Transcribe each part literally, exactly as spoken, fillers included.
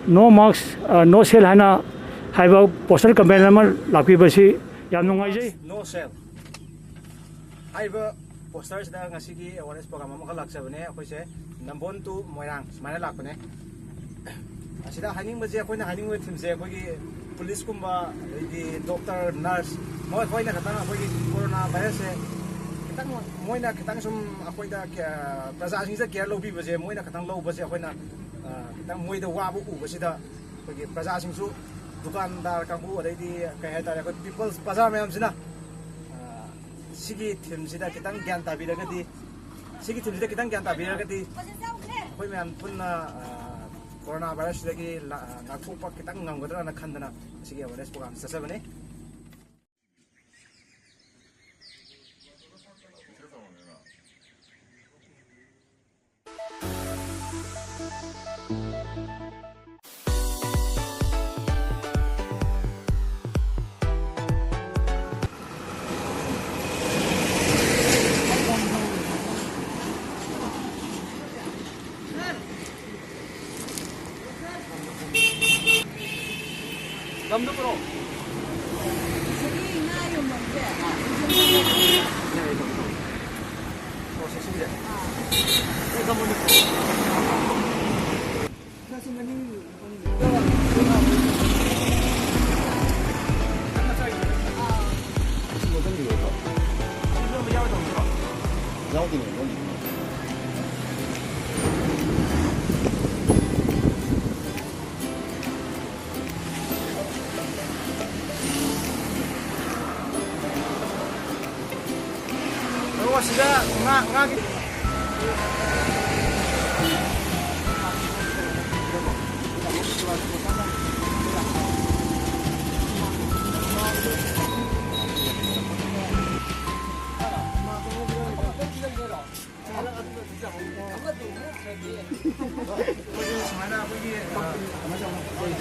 "No mask, uh, no sale" ꯍꯥꯏꯅ ꯍꯥꯏꯕ poster campaign ꯑꯃ ꯂꯥꯛꯄꯤꯕꯁꯤ ꯌꯥꯝ ꯅꯨꯡꯉꯥꯏꯖꯩ꯫ No sale ꯍꯥꯏꯔꯤꯕ posterꯁꯤꯗ ꯉꯁꯤꯒꯤ awareness program ꯑꯃꯈꯛ ꯂꯥꯛꯆꯕꯅꯦ꯫ ꯑꯩꯈꯣꯏꯁꯦ ꯅꯝꯕꯣꯜ to ꯃꯣꯏꯔꯥꯡ ꯁꯨꯃꯥꯏꯅ ꯂꯥꯛꯄꯅꯦ꯫ ꯑꯁꯤꯗ ꯍꯥꯏꯅꯤꯡꯕꯁꯦ, ꯑꯩꯈꯣꯏꯅ ꯍꯥꯏꯅꯤꯡꯕ themeꯁꯦ, ꯑꯩꯈꯣꯏꯒꯤ policeꯀꯨꯝꯕ, ꯑꯗꯩꯗꯤ doctor, nurse, ꯃꯈꯣꯏꯅ ꯈꯇꯪ ꯑꯩꯈꯣꯏꯒꯤ corona virusꯁꯦ ꯈꯤꯇꯪ, ꯃꯣꯏꯅ ꯈꯤꯇꯪ ꯁꯨꯝ ꯑꯩꯈꯣꯏꯗ ꯀꯦ-, ꯄ꯭ꯔꯖꯥꯁꯤꯡꯁꯤꯗ care ꯂꯧꯕꯤꯕꯁꯦ, ꯃꯣꯏꯅ ꯈꯤꯇꯪ ꯂꯧꯕꯁꯦ ꯑꯩꯈꯣꯏꯅ, ꯑ, ꯈꯤꯇꯪ ꯃꯣꯏꯗ ꯋꯥꯕ ꯎꯕꯁꯤꯗ ꯑꯩꯈꯣꯏꯒꯤ ꯄ꯭ꯔꯖꯥꯁꯤꯡꯁꯨ, ꯗꯨꯀꯥꯟꯗꯥꯔ ꯀꯥꯡꯕꯨ, ꯑꯗꯩꯗꯤ ꯀꯩ ꯍꯥꯏꯇꯥꯔꯦ, ꯑꯩꯈꯣꯏ people's ꯕꯖꯥꯔ ꯃꯌꯥꯝꯁꯤꯅ, ꯑ, ꯁꯤꯒꯤ themeꯁꯤꯗ ꯈꯤꯇꯪ ꯒ꯭ꯌꯥꯟ ꯇꯥꯕꯤꯔꯒꯗꯤ, ꯁꯤꯒꯤ themeꯁꯤꯗ ꯈꯤꯇꯪ ꯒ꯭ꯌꯥꯟ ꯇꯥꯕꯤꯔꯒꯗꯤ ꯑꯩꯈꯣꯏ ꯃꯌꯥꯝ ꯄꯨꯟꯅ, ꯑ, corona virusꯁꯤꯗꯒꯤ ꯂꯥ-, ꯉꯥꯛꯊꯣꯛꯄ ꯈꯤꯇꯪ ꯉꯝꯒꯗ꯭ꯔꯥꯅ ꯈꯟꯗꯅ ꯉꯁꯤꯒꯤ awareness program ꯆꯠꯆꯕꯅꯤ꯫ ꯒꯝꯗꯨ ꯄꯨꯔꯛꯑꯣ꯫ ꯁꯤꯒꯤ ꯉꯥ ꯌꯣꯟꯐꯝꯁꯦ꯫ ꯌꯥꯏꯌꯦ, ꯇꯧꯁꯤ, ꯇꯧꯁꯤ꯫ ꯑꯣ, ꯁꯤ, ꯁꯤꯒꯤꯁꯦ? ꯑꯥ꯫ ꯑꯩ ꯒꯝ ꯑꯣꯏꯅ ꯄꯨꯔꯛꯑꯣ꯫ ꯈꯔꯁꯨ ꯃꯅꯤꯡ ꯌꯥꯎꯗꯣꯏꯅꯦ, ꯌꯥꯎꯗꯣꯏꯅꯦ꯫ ꯑꯗꯨꯒ ꯁꯤꯗ ꯉꯥ, ꯉꯥꯒꯤ ꯑꯩꯈꯣꯏꯁꯨ ꯁꯨꯃꯥꯏꯅ ꯑꯩꯈꯣꯏꯒꯤ, ꯑ,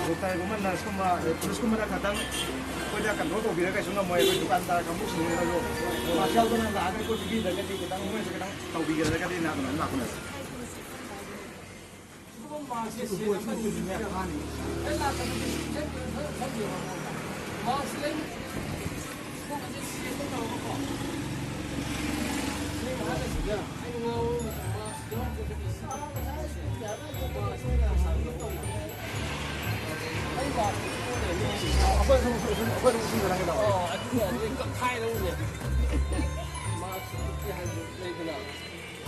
ꯗꯣꯛꯇꯔꯒꯨꯝꯕ, ꯅꯔꯁꯀꯨꯝꯕ, ꯑꯗꯩ ꯄꯨꯂꯤꯁꯀꯨꯝꯕꯅ ꯈꯇꯪ ꯑꯩꯈꯣꯏꯗ control ꯇꯧꯕꯤꯔꯒ ꯀꯩꯁꯨ ꯉꯝꯃꯣꯏ꯫ ꯑꯩꯈꯣꯏ ꯗꯨꯀꯥꯟꯗꯥꯔ ꯀꯥꯡꯕꯨꯁꯤꯡꯁꯤꯅꯁꯨ ꯃꯥꯁ ꯌꯥꯎꯗꯅ ꯂꯥꯛꯑꯒ ꯑꯩꯈꯣꯏ ꯄꯤꯕꯤꯗ꯭ꯔꯒꯗꯤ ꯈꯤꯇꯪ ꯃꯣꯏꯁꯨ ꯈꯤꯇꯪ ꯇꯧꯕꯤꯒꯗ꯭ꯔꯒꯗꯤ ꯑꯗꯨꯃꯥꯏꯅ ꯂꯥꯛꯄꯅꯦ꯫ It's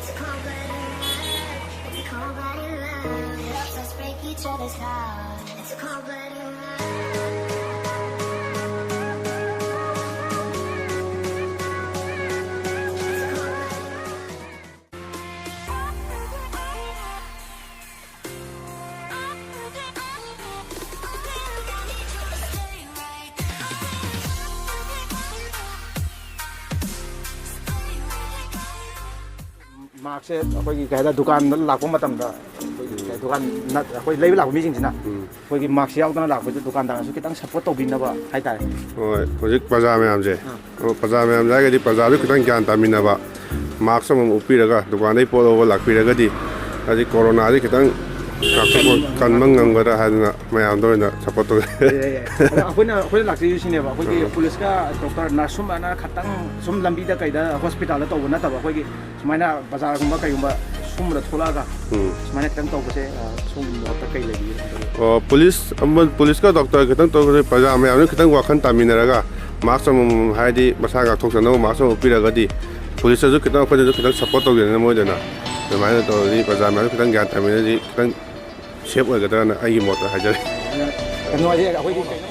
a cold blooded love. It's a cold blooded love. Let's break each other's heart. It's a cold blooded love. It's a cold blooded love. ꯃꯥꯛꯁꯦ ꯑꯩꯈꯣꯏꯒꯤ ꯀꯩ ꯍꯥꯏꯇꯥꯔꯦ, ꯗꯨꯀꯥꯟꯗ ꯂꯥꯛꯄ ꯃꯇꯝꯗ ꯑꯩꯈꯣꯏꯒꯤ ꯀꯩ, ꯗꯨꯀꯥꯟ ꯅꯠ-, ꯑꯩꯈꯣꯏ ꯂꯩꯕ ꯂꯥꯛꯄ ꯃꯤꯁꯤꯡꯁꯤꯅ ꯎꯝ꯫ ꯑꯩꯈꯣꯏꯒꯤ ꯃꯥꯛꯁ ꯌꯥꯎꯗꯅ ꯂꯥꯛꯄꯁꯦ ꯗꯨꯀꯥꯟꯗꯥꯔꯅꯁꯨ ꯈꯤꯇꯪ ꯁꯞꯄꯣꯔꯠ ꯇꯧꯕꯤꯅꯕ ꯍꯥꯏꯇꯥꯔꯦ꯫ ꯍꯣꯏ, ꯍꯧꯖꯤꯛ ꯄ꯭ꯔꯖꯥ ꯃꯌꯥꯝꯁꯦ, ꯑꯥ꯫ ꯑꯣ, ꯄ꯭ꯔꯖꯥ ꯃꯌꯥꯝꯁꯦ ꯍꯥꯏꯔꯒꯗꯤ ꯄ꯭ꯔꯖꯥꯗꯨ ꯈꯤꯇꯪ ꯒ꯭ꯌꯥꯟ ꯇꯥꯃꯤꯟꯅꯕ, ꯃꯥꯛꯁ ꯑꯃꯃꯝ ꯎꯞꯄꯤꯔꯒ ꯗꯨꯀꯥꯟꯗꯒꯤ ꯄꯣꯠ ꯂꯧꯕ ꯂꯥꯛꯄꯤꯔꯒꯗꯤ, ꯍꯥꯏꯗꯤ ꯀꯣꯔꯣꯅꯥꯁꯤ ꯈꯤꯇꯪ ꯉꯥꯛꯊꯣꯛꯄ, ꯀꯟꯕ ꯉꯝꯒꯗ꯭ꯔꯥ ꯍꯥꯏꯗꯅ ꯃꯌꯥꯝꯗ ꯑꯣꯏꯅ ꯁꯞꯄꯣꯔꯠ ꯇꯧꯖꯩ꯫ ꯌꯥꯏ, ꯌꯥꯏ, ꯌꯥꯏ꯫ ꯑꯗꯣ ꯑꯩꯈꯣꯏꯅ, ꯑꯩꯈꯣꯏꯅ ꯂꯥꯛꯆꯔꯤꯁꯤꯅꯦꯕ, ꯑꯩꯈꯣꯏꯒꯤ ꯎꯝ꯫ ꯄꯨꯂꯤꯁꯀ ꯗꯣꯛꯇꯔ, ꯅꯔꯁ ꯁꯨꯝꯕꯅ ꯈꯇꯪ ꯁꯨꯝ ꯂꯝꯕꯤꯗ ꯀꯩꯗ ꯍꯣꯁꯄꯤꯇꯥꯜꯗ ꯇꯧꯕ ꯅꯠꯇꯕ, ꯑꯩꯈꯣꯏꯒꯤ ꯁꯨꯃꯥꯏꯅ ꯕꯖꯥꯔꯒꯨꯝꯕ ꯀꯩꯒꯨꯝꯕ ꯁꯨꯝꯕꯗ ꯊꯣꯛꯂꯛꯑꯒ ꯎꯝ꯫ ꯁꯨꯃꯥꯏꯅ ꯈꯤꯇꯪ ꯇꯧꯕꯁꯦ, ꯑ, ꯁꯣꯝꯒꯤ ꯃꯣꯠꯇ ꯀꯩ ꯂꯩꯕꯤꯒꯦ? ꯑꯣ, ꯄꯨꯂꯤꯁ ꯑꯃ, ꯄꯨꯂꯤꯁꯀ ꯗꯣꯛꯇꯔ ꯈꯤꯇꯪ ꯇꯧꯕꯁꯦ ꯄ꯭ꯔꯖꯥ ꯃꯌꯥꯝꯅ ꯈꯤꯇꯪ ꯋꯥꯈꯜ ꯇꯥꯃꯤꯟꯅꯔꯒ ꯃꯥꯛꯁ ꯑꯃꯃꯝ, ꯍꯥꯏꯗꯤ ꯃꯁꯥ ꯉꯥꯛꯊꯣꯛꯆꯅꯕ ꯃꯥꯛꯁ ꯑꯃ ꯎꯞꯄꯤꯔꯒꯗꯤ ꯄꯨꯂꯤꯁꯇꯁꯨ ꯈꯤꯇꯪ, ꯑꯩꯈꯣꯏꯗꯁꯨ ꯈꯤꯇꯪ ꯁꯞꯄꯣꯔꯠ ꯇꯧꯕꯤꯔꯅꯤ ꯃꯣꯏꯗꯅ꯫ ꯑꯗꯨꯃꯥꯏꯅ ꯇꯧꯔꯗꯤ ꯄ꯭ꯔꯖꯥ ꯃꯌꯥꯝ ꯈꯤꯇꯪ ꯒ꯭ꯌꯥꯟ ꯇꯥꯃꯤꯟꯅꯔꯗꯤ ꯈꯤꯇꯪ ꯁꯦꯐ ꯑꯣꯏꯒꯗ꯭ꯔꯅ ꯑꯩꯒꯤ ꯃꯣꯠꯇ ꯍꯥꯏꯖꯔꯤ꯫ ꯀꯩꯅꯣ ꯍꯥꯏꯁꯦ ꯑꯩꯈꯣꯏꯒꯤ ꯀꯩꯅꯣ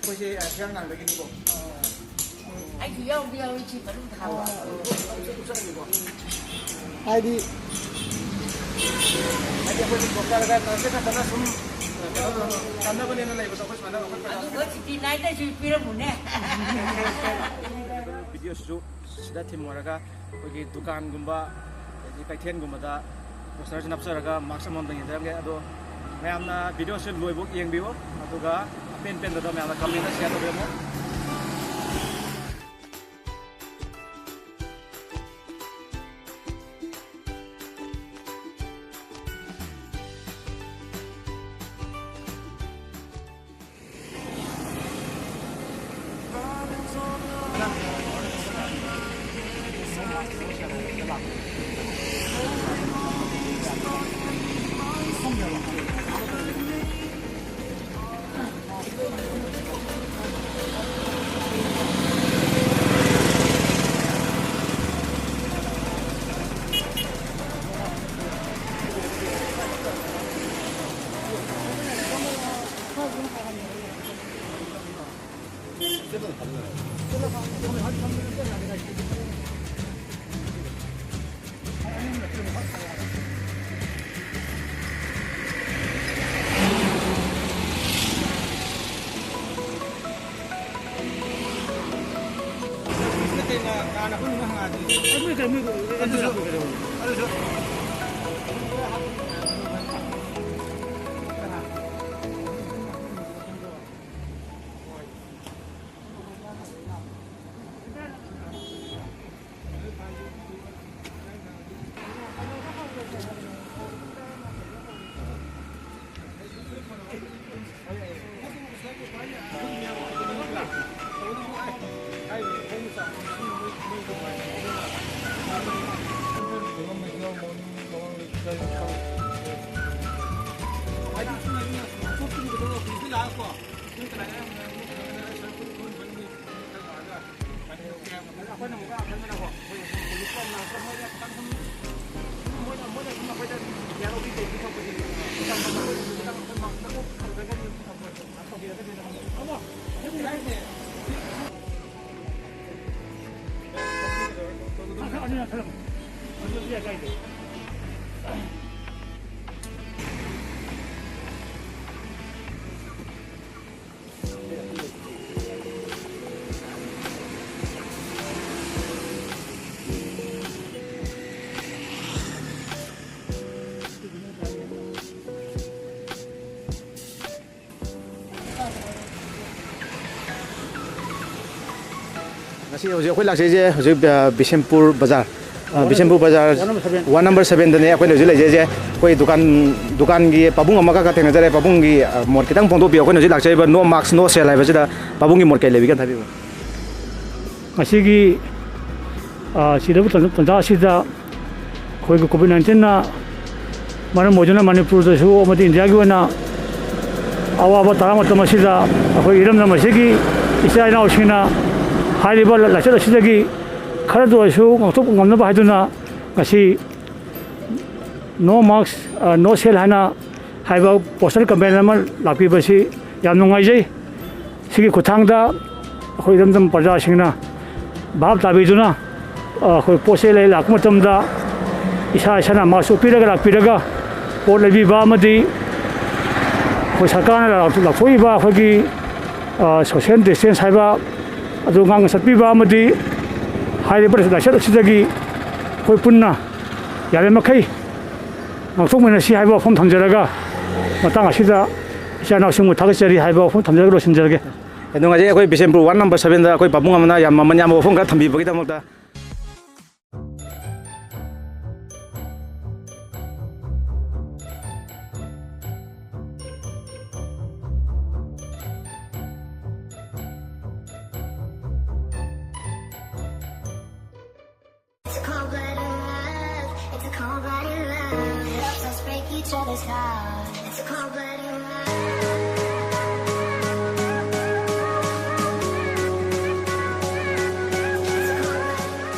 ꯑꯩꯈꯣꯏꯁꯦ ꯍꯤꯌꯥꯡꯊꯥꯡꯗꯒꯤꯅꯤꯀꯣ꯫ ꯑꯩꯁꯨ ꯌꯥꯎꯗꯤ ꯌꯥꯎꯏ, ꯁꯤ ꯃꯅꯨꯡꯗ ꯍꯥꯞꯄ꯫ ꯍꯥꯏꯗꯤ, ꯍꯥꯏꯗꯤ ꯑꯩꯈꯣꯏꯗꯤ ꯗꯣꯛꯇꯔꯒ ꯅꯔꯁ ꯈꯛꯇꯅ ꯁꯨꯝ, ꯀꯥꯟꯅꯕꯅꯦꯅ ꯂꯩꯕꯗꯣ ꯑꯩꯈꯣꯏ ꯁꯨꯃꯥꯏꯅ ꯑꯩꯈꯣꯏ ꯄꯩꯁꯥ ꯑꯗꯨꯒ ꯁꯤꯇꯤ ꯅꯥꯏꯠꯇꯁꯨ ꯄꯤꯔꯝꯃꯨꯅꯦ꯫ ꯚꯤꯗꯤꯑꯣꯁꯤꯁꯨ ꯁꯤꯗ ꯊꯤꯝ ꯑꯣꯏꯔꯒ ꯑꯩꯈꯣꯏꯒꯤ ꯗꯨꯀꯥꯟꯒꯨꯝꯕ, ꯑꯗꯒꯤ ꯀꯩꯊꯦꯜꯒꯨꯝꯕꯗ ꯄꯣꯁꯇꯔꯁꯦ ꯅꯞꯆꯔꯒ ꯃꯥꯛꯁ ꯑꯃꯃꯝꯗꯪ ꯌꯦꯡꯖꯔꯝꯒꯦ꯫ ꯑꯗꯣ ꯃꯌꯥꯝꯅ ꯚꯤꯗꯤꯑꯣꯁꯦ ꯂꯣꯏꯕꯧ ꯌꯦꯡꯕꯤꯌꯨ, ꯑꯗꯨꯒ ꯑꯄꯦꯟ ꯄꯦꯟꯗꯗ ꯃꯌꯥꯝꯅ ꯀꯃꯦꯟꯗ ꯁꯤꯌꯔ ꯇꯧꯕꯤꯔꯝꯃꯣ꯫ ꯑꯁꯤ ꯍꯧꯖꯤꯛ ꯑꯩꯈꯣꯏ ꯂꯥꯛꯆꯩꯁꯦ ꯍꯧꯖꯤꯛ, ꯑ, ꯕꯤꯁꯦꯝꯄꯨꯔ ꯕꯖꯥꯔ, ꯑ, ꯕꯤꯁꯦꯝꯄꯨꯔ ꯕꯖꯥꯔ ꯋꯥꯔꯗ ꯅꯝꯕꯔ ꯁꯚꯦꯟꯗꯅꯦ ꯑꯩꯈꯣꯏꯅ ꯍꯧꯖꯤꯛ ꯂꯩꯖꯩꯁꯦ꯫ ꯑꯩꯈꯣꯏ ꯗꯨꯀꯥꯟ, ꯗꯨꯀꯥꯟꯒꯤ ꯄꯥꯕꯨꯡ ꯑꯃꯒ ꯈꯔ ꯊꯦꯡꯅꯖꯔꯦ꯫ ꯄꯥꯕꯨꯡꯒꯤ, ꯑ, ꯃꯣꯠ ꯈꯤꯇꯪ ꯐꯣꯡꯗꯣꯛꯄꯤꯌꯨ꯫ ꯑꯩꯈꯣꯏꯅ ꯍꯧꯖꯤꯛ ꯂꯥꯛꯆꯔꯤꯕ No Mask No Sale ꯍꯥꯏꯕꯁꯤꯗ ꯄꯥꯕꯨꯡꯒꯤ ꯃꯣꯠ ꯀꯩ ꯂꯩꯕꯤꯒꯦ ꯑꯝꯇ ꯍꯥꯏꯕꯤꯌꯨ꯫ ꯉꯁꯤꯒꯤ, ꯑ, ꯁꯤꯗꯕꯨ ꯇꯟꯖꯥ, ꯇꯟꯖꯥ ꯑꯁꯤꯗ ꯑꯩꯈꯣꯏꯒꯤ ꯀꯣꯚꯤꯗ ꯅꯥꯏꯟꯇꯤꯟꯅ ꯃꯔꯝ ꯑꯣꯏꯗꯨꯅ ꯃꯅꯤꯄꯨꯔꯗꯁꯨ ꯑꯃꯗꯤ ꯏꯟꯗꯤꯌꯥꯒꯤ ꯑꯣꯏꯅ ꯑꯋꯥꯕ ꯇꯥꯔꯕ ꯃꯇꯝ ꯑꯁꯤꯗ ꯑꯩꯈꯣꯏ ꯏꯔꯝꯗꯝ ꯑꯁꯤꯒꯤ ꯏꯆꯥ ꯏꯅꯥꯎꯁꯤꯡꯅ ꯍꯥꯏꯔꯤꯕ ꯂꯥꯏꯆꯠ ꯑꯁꯤꯗꯒꯤ ꯈꯔꯗ ꯑꯣꯏꯔꯁꯨ ꯉꯥꯛꯊꯣꯛꯄ ꯉꯝꯅꯕ ꯍꯥꯏꯗꯨꯅ ꯉꯁꯤ No Mask, ꯑ, No Sale ꯍꯥꯏꯅ ꯍꯥꯏꯕ ꯄꯣꯁꯇꯔ ꯀꯦꯝꯄꯦꯟ ꯑꯃ ꯂꯥꯛꯄꯤꯕꯁꯤ ꯌꯥꯝ ꯅꯨꯡꯉꯥꯏꯖꯩ꯫ ꯁꯤꯒꯤ ꯈꯨꯠꯊꯥꯡꯗ ꯑꯩꯈꯣꯏ ꯏꯔꯝꯗꯝ ꯄ꯭ꯔꯖꯥꯁꯤꯡꯅ ꯚꯥꯞ ꯇꯥꯕꯤꯗꯨꯅ, ꯑ, ꯑꯩꯈꯣꯏ ꯄꯣꯠ ꯆꯩ ꯂꯩ ꯂꯥꯛꯄ ꯃꯇꯝꯗ ꯏꯁꯥ ꯏꯁꯥꯅ ꯃꯥꯛꯁ ꯎꯞꯄꯤꯔꯒ ꯂꯥꯛꯄꯤꯔꯒ ꯄꯣꯠ ꯂꯩꯕꯤꯕ ꯑꯃꯗꯤ ꯑꯩꯈꯣꯏ ꯁꯔꯀꯥꯔꯅ ꯂꯥꯎ-, ꯂꯥꯎꯊꯣꯛꯏꯕ ꯑꯩꯈꯣꯏꯒꯤ, ꯑ, ꯁꯣꯁꯤꯌꯦꯜ ꯗꯤꯁꯇꯦꯟꯁ ꯍꯥꯏꯕ ꯑꯗꯨ ꯉꯥꯛꯅ ꯆꯠꯄꯤꯕ ꯑꯃꯗꯤ ꯍꯥꯏꯔꯤꯕ ꯂꯥꯏꯆꯠ ꯑꯁꯤꯗꯒꯤ ꯑꯩꯈꯣꯏ ꯄꯨꯟꯅ ꯌꯥꯔꯤꯃꯈꯩ ꯉꯥꯛꯊꯣꯛꯃꯤꯟꯅꯁꯤ ꯍꯥꯏꯕ ꯋꯥꯐꯝ ꯊꯝꯖꯔꯒ ꯃꯇꯥꯡ ꯑꯁꯤꯗ ꯏꯆꯥ ꯏꯅꯥꯎꯁꯤꯡꯕꯨ ꯊꯥꯒꯠꯆꯔꯤ ꯍꯥꯏꯕ ꯋꯥꯐꯝ ꯊꯝꯖꯔꯒ ꯂꯣꯏꯁꯤꯟꯖꯔꯒꯦ꯫ ꯌꯥꯝ ꯅꯨꯡꯉꯥꯏꯖꯩ꯫ ꯑꯩꯈꯣꯏ ꯕꯤꯁꯦꯝꯄꯨꯔ ꯋꯥꯔꯗ ꯅꯝꯕꯔ ꯁꯚꯦꯟꯗ ꯑꯩꯈꯣꯏ ꯄꯥꯕꯨꯡ ꯑꯃꯅ ꯌꯥꯝ ꯃꯃꯜ ꯌꯥꯝꯕ ꯋꯥꯐꯝ ꯈꯔ ꯊꯝꯕꯤꯕꯒꯤꯗꯃꯛꯇ꯫ It's a cold-blooded love. It's a cold-blooded love. It helps us break each other's hearts. It's a cold-blooded love. It's a cold-blooded love.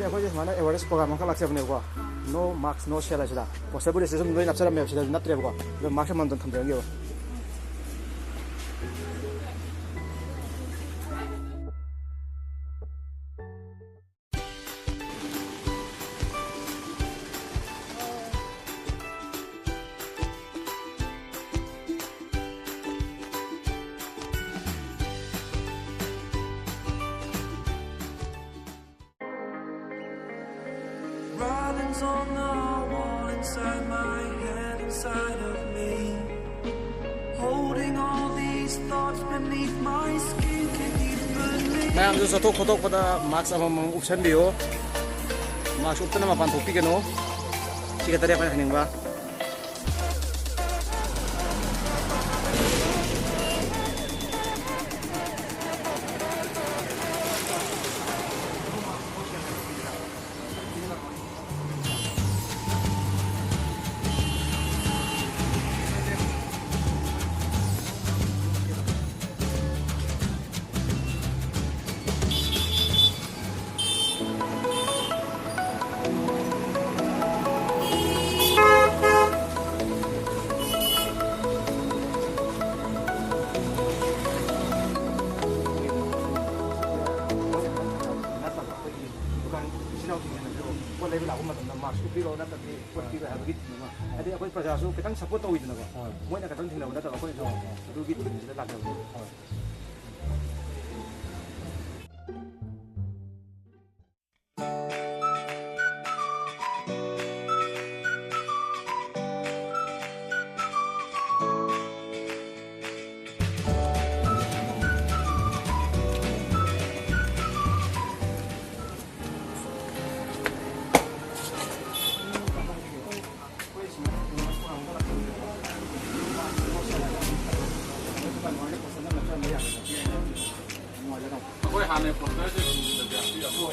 ꯑꯩꯈꯣꯏꯁꯦ ꯁꯨꯃꯥꯏꯅ ꯑꯦꯋꯥꯔꯅꯦꯁ ꯄ꯭ꯔꯣꯒ꯭ꯔꯥꯝ ꯑꯃꯈꯛ ꯂꯥꯛꯆꯕꯅꯦꯕꯀꯣ꯫ ꯅꯣ ꯃꯥꯛꯁ ꯅꯣ ꯁꯦꯜ ꯍꯥꯏꯁꯤꯗ꯫ ꯄꯣꯁꯇꯔꯕꯨꯗꯤ ꯁꯤꯗ ꯑꯗꯨꯝ ꯂꯣꯏ ꯅꯞꯆꯔꯝꯃꯦꯕ, ꯁꯤꯗ ꯅꯠꯇ꯭ꯔꯦꯕꯀꯣ꯫ ꯑꯗꯣ ꯃꯥꯛꯁ ꯑꯃꯃꯝꯇꯪ ꯊꯝꯖꯔꯝꯒꯦꯕ꯫ Writings on the wall inside my head, inside of me. Holding all these thoughts beneath my skin can keep burning. ꯃꯌꯥꯝꯁꯨ ꯆꯠꯊꯣꯛ ꯈꯣꯠꯇꯣꯛꯄꯗ ꯃꯥꯛꯁ ꯑꯃꯃꯝ ꯎꯞꯁꯟꯕꯤꯌꯨ꯫ ꯃꯥꯛꯁ ꯎꯞꯇꯅ ꯃꯄꯥꯟ ꯊꯣꯛꯄꯤꯒꯅꯨ꯫ ꯁꯤ ꯈꯛꯇꯅꯦ ꯑꯩꯈꯣꯏꯅ ꯍꯥꯏꯅꯤꯡꯕ꯫ ꯄꯣꯠ ꯂꯩꯕ ꯂꯥꯛꯄ ꯃꯇꯝꯗ ꯃꯥꯛꯁ ꯎꯞꯄꯤꯔꯣ, ꯅꯠꯇ꯭ꯔꯗꯤ ꯄꯣꯠ ꯄꯤꯔꯣꯏ ꯍꯥꯏꯕꯒꯤ ꯊꯤꯝ ꯑꯃ, ꯍꯥꯏꯗꯤ ꯑꯩꯈꯣꯏ ꯄ꯭ꯔꯖꯥꯁꯨ ꯈꯤꯇꯪ ꯁꯞꯄꯣꯔꯠ ꯇꯧꯋꯤꯗꯅꯀꯣ꯫ ꯍꯣꯏ꯫ ꯃꯣꯏꯅ ꯈꯛꯇꯪ ꯊꯦꯡꯅꯕ ꯅꯠꯇꯕ, ꯑꯩꯈꯣꯏꯅꯁꯨ ꯍꯣꯏ, ꯍꯣꯏ꯫ ꯑꯗꯨꯒꯤ ꯊꯤꯝꯁꯤꯗ ꯂꯥꯛꯆꯕꯅꯤ꯫ ꯍꯣꯏ꯫ ꯑꯩꯈꯣꯏ ꯍꯥꯟꯅꯩ ꯄꯣꯁꯇꯔꯁꯦ ꯎꯗ꯭ꯔꯗꯤ ꯍꯥꯞꯄꯤꯔꯝꯃꯣ꯫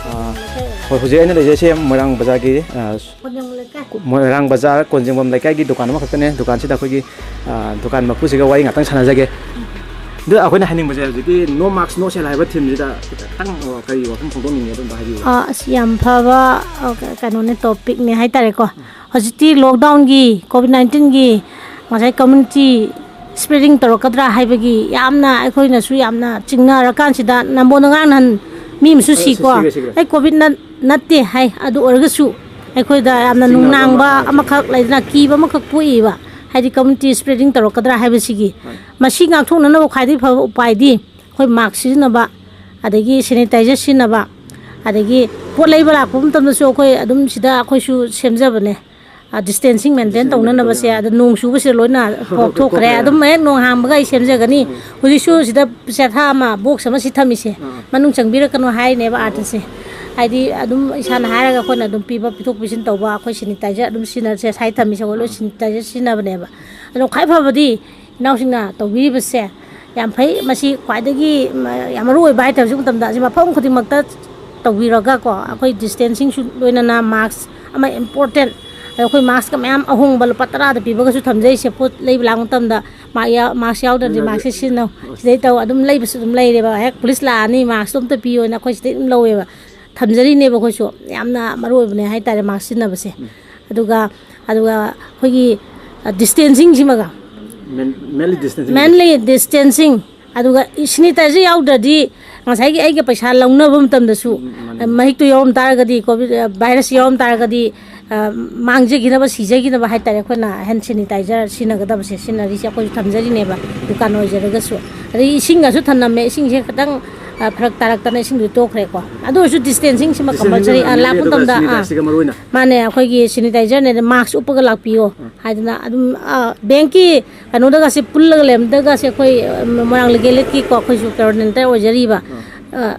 ꯑꯥ, ꯍꯣꯏ, ꯍꯧꯖꯤꯛ ꯑꯩꯅ ꯂꯩꯖꯩꯁꯦ ꯃꯣꯏꯔꯥꯡ ꯕꯖꯥꯔꯒꯤ, ꯑꯥ, ꯀꯣꯟꯖꯪ ꯂꯩꯀꯥꯏ꯫ ꯃꯣꯏꯔꯥꯡ ꯕꯖꯥꯔ ꯀꯣꯟꯖꯦꯡꯕꯝ ꯂꯩꯀꯥꯏꯒꯤ ꯗꯨꯀꯥꯟ ꯑꯃꯈꯛꯇꯅꯦ꯫ ꯗꯨꯀꯥꯟꯁꯤꯗ ꯑꯩꯈꯣꯏꯒꯤ, ꯑꯥ, ꯗꯨꯀꯥꯟ ꯃꯄꯨꯁꯤꯒ ꯋꯥꯔꯤ ꯉꯥꯛꯇꯪ ꯁꯥꯟꯅꯖꯒꯦ꯫ ꯑꯗꯨ ꯑꯩꯈꯣꯏꯅ ꯍꯥꯏꯅꯤꯡꯕꯁꯦ ꯍꯧꯖꯤꯛꯀꯤ "No Mask, No Sale" ꯍꯥꯏꯕ ꯊꯤꯝꯁꯤꯗ ꯈꯤꯇꯪ, ꯑ, ꯀꯔꯤ ꯋꯥꯐꯝ ꯐꯣꯡꯗꯣꯛꯅꯤꯡꯉꯦ, ꯑꯗꯨꯝ ꯍꯥꯏꯕꯤꯌꯨ꯫ ꯑ, ꯑꯁ, ꯌꯥꯝ ꯐꯕ, ꯑ, ꯀ-, ꯀꯩꯅꯣꯅꯦ, ꯇꯣꯄꯤꯛꯅꯦ ꯍꯥꯏꯇꯥꯔꯦꯀꯣ꯫ ꯍꯧꯖꯤꯛꯇꯤ ꯂꯣꯛꯗꯥꯎꯟꯒꯤ, ꯀꯣꯚꯤꯗ ꯅꯥꯏꯟꯇꯤꯟꯒꯤ ꯉꯁꯥꯏ ꯀꯝꯃ꯭ꯌꯨꯅꯤꯇꯤ ꯁ꯭ꯄ꯭ꯔꯦꯗꯤꯡ ꯇꯧꯔꯛꯀꯗ꯭ꯔꯥ ꯍꯥꯏꯕꯒꯤ ꯌꯥꯝꯅ ꯑꯩꯈꯣꯏꯅꯁꯨ ꯌꯥꯝꯅ ꯆꯤꯡꯅꯔꯀꯥꯟꯁꯤꯗ, ꯅꯝꯕꯣꯜꯗ ꯉꯔꯥꯡ ꯅꯍꯥꯟ ꯃꯤ ꯑꯃꯁꯨ ꯑ, ꯁꯤꯀꯣ꯫ ꯁꯤꯈ꯭ꯔꯦ, ꯁꯤꯈ꯭ꯔꯦ꯫ ꯑꯩ ꯀꯣꯚꯤꯗ ꯅꯠ-, ꯅꯠꯇꯦ ꯍꯥꯏ꯫ ꯑꯗꯨ ꯑꯣꯏꯔꯒꯁꯨ ꯑꯩꯈꯣꯏꯗ ꯌꯥꯝꯅ ꯆꯤꯡꯅꯕ ꯅꯨꯡꯅꯥꯡꯕ ꯑꯃ, ꯑꯥ, ꯑꯃꯈꯛ ꯂꯩꯗꯅ, ꯀꯤꯕ ꯑꯃꯈꯛ ꯄꯣꯛꯏꯕ꯫ ꯍꯥꯏꯗꯤ ꯀꯝꯃ꯭ꯌꯨꯅꯤꯇꯤ ꯁ꯭ꯄ꯭ꯔꯦꯗꯤꯡ ꯇꯧꯔꯛꯀꯗ꯭ꯔꯥ ꯍꯥꯏꯕꯁꯤꯒꯤ꯫ ꯍꯣꯏ꯫ ꯃꯁꯤ ꯉꯥꯛꯊꯣꯛꯅꯅꯕ ꯈ꯭ꯋꯥꯏꯗꯒꯤ ꯐꯕ ꯎꯄꯥꯏꯗꯤ ꯑꯩꯈꯣꯏ ꯃꯥꯛꯁ ꯁꯤꯖꯤꯟꯅꯕ, ꯑꯗꯒꯤ ꯁꯦꯅꯤꯇꯥꯏꯖꯔ ꯁꯤꯖꯤꯟꯅꯕ, ꯑꯗꯒꯤ ꯄꯣꯠ ꯂꯩꯕ ꯂꯥꯛꯄ ꯃꯇꯝꯗꯁꯨ ꯑꯩꯈꯣꯏ ꯑꯗꯨꯝ ꯁꯤꯗ ꯑꯩꯈꯣꯏꯁꯨ ꯁꯦꯝꯖꯕꯅꯦ꯫ ꯑ, ꯗꯤꯁꯇꯦꯟꯁꯤꯡ ꯃꯦꯟꯇꯦꯟ ꯗꯤꯁꯇꯦꯟꯁꯤꯡ ꯇꯧꯅꯅꯕꯁꯦ꯫ ꯃꯦꯟꯇꯦꯟ ꯇꯧꯅꯕ꯫ ꯑꯗ ꯅꯣꯡ ꯆꯨꯕꯁꯤꯗ ꯂꯣꯏꯅ ꯄꯣꯞꯊꯣꯛꯈ꯭ꯔꯦ꯫ ꯄꯣꯞꯊꯣꯛꯈ꯭ꯔꯦ꯫ ꯑꯗꯨꯝ ꯍꯦꯛ ꯅꯣꯡ ꯍꯥꯡꯕꯒ ꯑꯩ ꯁꯦꯝꯖꯒꯅꯤ꯫ ꯎꯝ꯫ ꯍꯧꯖꯤꯛꯁꯨ ꯁꯤꯗ ꯆꯦꯊꯥ ꯑꯃ, ꯕꯣꯛꯁ ꯑꯃ ꯁꯤ ꯊꯝꯃꯤꯁꯦ, ꯑꯥ꯫ ꯃꯅꯨꯡ ꯆꯪꯕꯤꯔꯛꯀꯅꯨ ꯍꯥꯏꯅꯦꯕ ꯑꯥꯔꯇꯤꯁꯁꯦ꯫ ꯍꯥꯏꯗꯤ ꯑꯗꯨꯝ ꯏꯁꯥꯅ ꯍꯥꯏꯔꯒ ꯑꯩꯈꯣꯏꯅ ꯑꯗꯨꯝ ꯄꯤꯕ, ꯄꯤꯊꯣꯛ ꯄꯤꯁꯤꯟ ꯇꯧꯕ, ꯑꯩꯈꯣꯏ ꯁꯦꯅꯤꯇꯥꯏꯖꯔ ꯑꯗꯨꯝ ꯁꯤꯖꯤꯟꯅꯔꯁꯦ, ꯁꯥꯏ ꯊꯝꯃꯤꯁꯦ ꯑꯩꯈꯣꯏ ꯂꯣꯏ ꯑꯥ꯫ ꯁꯦꯅꯤꯇꯥꯏꯖꯔ ꯁꯤꯖꯤꯟꯅꯕꯅꯦꯕ꯫ ꯑꯗꯣ ꯈ꯭ꯋꯥꯏ ꯐꯕꯗꯤ ꯏꯅꯥꯎꯁꯤꯡꯅ ꯇꯧꯕꯤꯔꯤꯕꯁꯦ ꯌꯥꯝ ꯐꯩ꯫ ꯃꯁꯤ ꯈ꯭ꯋꯥꯏꯗꯒꯤ ꯃ-, ꯌꯥꯝ ꯃꯔꯨ ꯑꯣꯏꯕ ꯍꯥꯏꯇꯥꯔꯦ ꯍꯧꯖꯤꯛ ꯃꯇꯝꯗ꯫ ꯑꯁꯤ ꯃꯐꯝ ꯈꯨꯗꯤꯡꯃꯛꯇ ꯇꯧꯕꯤꯔꯒꯀꯣ, ꯑꯩꯈꯣꯏ ꯗꯤꯁꯇꯦꯟꯁꯤꯡꯁꯨ ꯂꯣꯏꯅꯅ ꯃꯥꯛꯁ ꯑꯃ ꯏꯝꯄꯣꯔꯇꯦꯟ꯫ ꯑꯗꯣ ꯑꯩꯈꯣꯏ ꯃꯥꯛꯁꯀ ꯃꯌꯥꯝ ꯑꯍꯣꯡꯕ ꯂꯨꯄꯥ ꯇꯔꯥꯗ ꯄꯤꯕꯒꯁꯨ ꯊꯝꯖꯩꯁꯦ, ꯄꯣꯠ ꯂꯩꯕ ꯂꯥꯛꯄ ꯃꯇꯝꯗ ꯃꯥꯛ ꯌꯥ-, ꯃꯥꯛꯁ ꯌꯥꯎꯗ꯭ꯔꯗꯤ ꯃꯥꯛꯁꯁꯦ ꯁꯤꯖꯤꯟꯅꯧ꯫ ꯁꯤꯗꯩ ꯇꯧ ꯑꯗꯨꯝ ꯂꯩꯕꯁꯨ ꯑꯗꯨꯝ ꯂꯩꯔꯦꯕ꯫ ꯍꯦꯛ ꯄꯨꯂꯤꯁ ꯂꯥꯛꯑꯅꯤ, ꯃꯥꯛꯁꯇꯣ ꯑꯝꯇ ꯄꯤꯌꯣꯅ ꯑꯩꯈꯣꯏ ꯁꯤꯗꯩ ꯑꯗꯨꯝ ꯂꯧꯋꯦꯕ꯫ ꯊꯝꯖꯔꯤꯅꯦꯕ ꯑꯩꯈꯣꯏꯁꯨ꯫ ꯌꯥꯝꯅ ꯃꯔꯨ ꯑꯣꯏꯕꯅꯦ ꯍꯥꯏꯇꯥꯔꯦ ꯃꯥꯛꯁ ꯁꯤꯖꯤꯟꯅꯕꯁꯦ꯫ ꯎꯝ꯫ ꯑꯗꯨꯒ, ꯑꯗꯨꯒ ꯑꯩꯈꯣꯏꯒꯤ, ꯑ, ꯗꯤꯁꯇꯦꯟꯁꯤꯡꯁꯤꯃꯒ꯫ ꯃꯦꯟ-, ꯃꯦꯟꯂꯤ ꯗꯤꯁꯇꯦꯟꯁꯤꯡ꯫ Mainly distancing. ꯑꯗꯨꯒ ꯁꯦꯅꯤꯇꯥꯏꯖꯔ ꯌꯥꯎꯗ꯭ꯔꯗꯤ ꯉꯁꯥꯏꯒꯤ ꯑꯩꯒ ꯄꯩꯁꯥ ꯂꯧꯅꯕ ꯃꯇꯝꯗꯁꯨ, ꯎꯝ, ꯃꯥꯅꯤ꯫ ꯃꯍꯤꯛꯇꯨ ꯌꯥꯎꯔꯝ ꯇꯥꯔꯒꯗꯤ, ꯀꯣꯚꯤꯗ, ꯚꯥꯏꯔꯁ ꯌꯥꯎꯔꯝ ꯇꯥꯔꯒꯗꯤ, ꯑ, ꯃꯥꯡꯖꯈꯤꯅꯕ, ꯁꯤꯖꯈꯤꯅꯕ ꯍꯥꯏꯇꯥꯔꯦ, ꯑꯩꯈꯣꯏꯅ ꯍꯦꯟ ꯁꯦꯅꯤꯇꯥꯏꯖꯔ ꯁꯤꯖꯤꯟꯅꯒꯗꯕꯁꯦ, ꯁꯤꯖꯤꯟꯅꯔꯤꯁꯦ ꯑꯩꯈꯣꯏꯁꯨ ꯊꯝꯖꯔꯤꯅꯦꯕ, ꯗꯨꯀꯥꯟ ꯑꯣꯏꯖꯔꯒꯁꯨ꯫ ꯑꯗꯩ ꯏꯁꯤꯡꯒꯁꯨ ꯊꯝꯂꯝꯃꯦ, ꯏꯁꯤꯡꯁꯦ ꯈꯤꯇꯪ, ꯑ, ꯐꯔꯛ ꯇꯥꯔꯛꯇꯅ ꯏꯁꯤꯡꯗꯨ ꯇꯣꯛꯈ꯭ꯔꯦꯀꯣ꯫ ꯑꯗꯨ ꯑꯣꯏꯔꯁꯨ ꯗꯤꯁꯇꯦꯟꯁꯤꯡꯁꯤꯃ ꯗꯤꯁꯇꯦꯟꯁꯤꯡ ꯀꯝꯄꯜꯁꯔꯤ, ꯑ, ꯂꯥꯛꯄ ꯃꯇꯝꯗ, ꯑꯥ, ꯁꯦꯅꯤꯇꯥꯏꯖꯔꯁꯤꯒ ꯃꯔꯨ ꯑꯣꯏꯅ꯫ ꯃꯥꯅꯦ, ꯑꯩꯈꯣꯏꯒꯤ ꯁꯦꯅꯤꯇꯥꯏꯖꯔꯅꯦ, ꯃꯥꯛꯁ ꯎꯞꯄꯒ ꯂꯥꯛꯄꯤꯌꯣ ꯎꯝ꯫ ꯍꯥꯏꯗꯅ ꯑꯗꯨꯝ, ꯑ, ꯕꯦꯡꯀꯤ ꯀꯩꯅꯣꯗꯒꯁꯦ ꯄꯨꯜꯂꯒ ꯂꯩꯔꯝꯗꯒꯁꯦ ꯑꯩꯈꯣꯏ, ꯑ, ꯃꯣꯏꯔꯥꯡ ꯂꯤꯒꯦꯜ ꯑꯦꯗꯀꯤꯀꯣ, ꯑꯩꯈꯣꯏꯁꯨ ꯀꯣꯑꯣꯔꯗꯤꯅꯦꯇꯔ ꯑꯣꯏꯖꯔꯤꯕ꯫ ꯑꯥ꯫ ꯑ,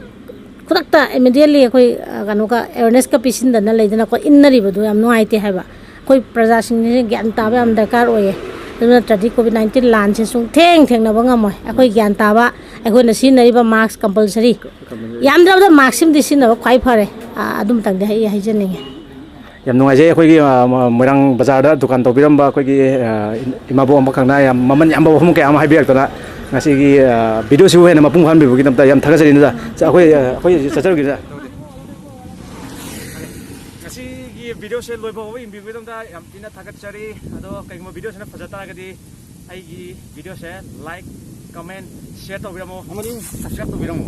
ꯈꯨꯗꯛꯇ ꯏꯃꯤꯗꯤꯌꯦꯠꯂꯤ ꯑꯩꯈꯣꯏ, ꯑ, ꯀꯩꯅꯣꯒ ꯑꯦꯋꯦꯔꯅꯦꯁꯀ ꯄꯤꯁꯤꯟꯗꯅ ꯂꯩꯗꯅꯀꯣ, ꯏꯟꯅꯔꯤꯕꯗꯣ ꯌꯥꯝ ꯅꯨꯡꯉꯥꯏꯇꯦ ꯍꯥꯏꯕ꯫ ꯑꯩꯈꯣꯏ ꯄ꯭ꯔꯖꯥꯁꯤꯡꯁꯦ ꯒ꯭ꯌꯥꯟ ꯇꯥꯕ ꯌꯥꯝ ꯗꯔꯀꯥꯔ ꯑꯣꯏꯌꯦ꯫ ꯑꯗꯨ ꯅꯠꯇ꯭ꯔꯗꯤ ꯀꯣꯚꯤꯗ ꯅꯥꯏꯟꯇꯤꯟ ꯂꯥꯟꯁꯦ ꯁꯨꯡꯊꯦꯡ ꯊꯦꯡꯅꯕ ꯉꯝꯃꯣꯏ꯫ ꯑꯩꯈꯣꯏ ꯒ꯭ꯌꯥꯟ ꯇꯥꯕ, ꯑꯩꯈꯣꯏꯅ ꯁꯤꯖꯤꯟꯅꯔꯤꯕ ꯃꯥꯛꯁ ꯀꯝꯄꯜꯁꯔꯤ, ꯌꯥꯝꯗ꯭ꯔꯕꯗ ꯃꯥꯛꯁ ꯁꯤꯃꯗꯤ ꯁꯤꯖꯤꯟꯅꯕ ꯈ꯭ꯋꯥꯏ ꯐꯔꯦ꯫ ꯑ, ꯑꯗꯨꯝꯇꯪꯗꯤ ꯑꯩ ꯍꯥꯏꯖꯅꯤꯡꯉꯤ꯫ ꯌꯥꯝ ꯅꯨꯡꯉꯥꯏꯖꯩ꯫ ꯑꯩꯈꯣꯏꯒꯤ ꯑ, ꯃ- ꯃꯣꯏꯔꯥꯡ ꯕꯖꯥꯔꯗ ꯗꯨꯀꯥꯟ ꯇꯧꯕꯤꯔꯝꯕ ꯑꯩꯈꯣꯏꯒꯤ ꯑ, ꯏꯃꯥꯕꯣꯛ ꯑꯃꯈꯛꯅ ꯌꯥꯝ ꯃꯃꯜ ꯌꯥꯝꯕ ꯋꯥꯐꯝ ꯀꯌꯥ ꯑꯃ ꯍꯥꯏꯕꯤꯔꯛꯇꯅ ꯉꯁꯤꯒꯤ ꯑ, ꯚꯤꯗꯤꯑꯣꯁꯤꯕꯨ ꯍꯦꯟꯅ ꯃꯄꯨꯡ ꯐꯥꯍꯟꯕꯤꯕꯒꯤꯗꯃꯛꯇ ꯌꯥꯝ ꯊꯥꯒꯠꯆꯔꯤ꯫ ꯑꯗꯨꯗ ꯑꯩꯈꯣꯏ ꯑ, ꯑꯩꯈꯣꯏ ꯍꯧꯖꯤꯛ ꯆꯠꯆꯔꯨꯒꯦ꯫ ꯉꯁꯤꯒꯤ ꯚꯤꯗꯤꯑꯣꯁꯦ ꯂꯣꯏꯕ ꯐꯥꯎꯕ ꯌꯦꯡꯕꯤꯕꯒꯤꯗꯃꯛꯇ ꯌꯥꯝ ꯊꯤꯅ ꯊꯥꯒꯠꯆꯔꯤ꯫ ꯑꯗꯣ ꯀꯩꯒꯨꯝꯕ ꯚꯤꯗꯤꯑꯣꯁꯤꯅ ꯐꯖ ꯇꯥꯔꯒꯗꯤ ꯑꯩꯒꯤ ꯚꯤꯗꯤꯑꯣꯁꯦ ꯂꯥꯏꯛ, ꯀꯃꯦꯟ, ꯁꯤꯌꯔ ꯇꯧꯕꯤꯔꯝꯃꯣ ꯑꯃꯗꯤ ꯁꯕꯁꯀ꯭ꯔꯥꯏꯕ ꯇꯧꯕꯤꯔꯝꯃꯣ꯫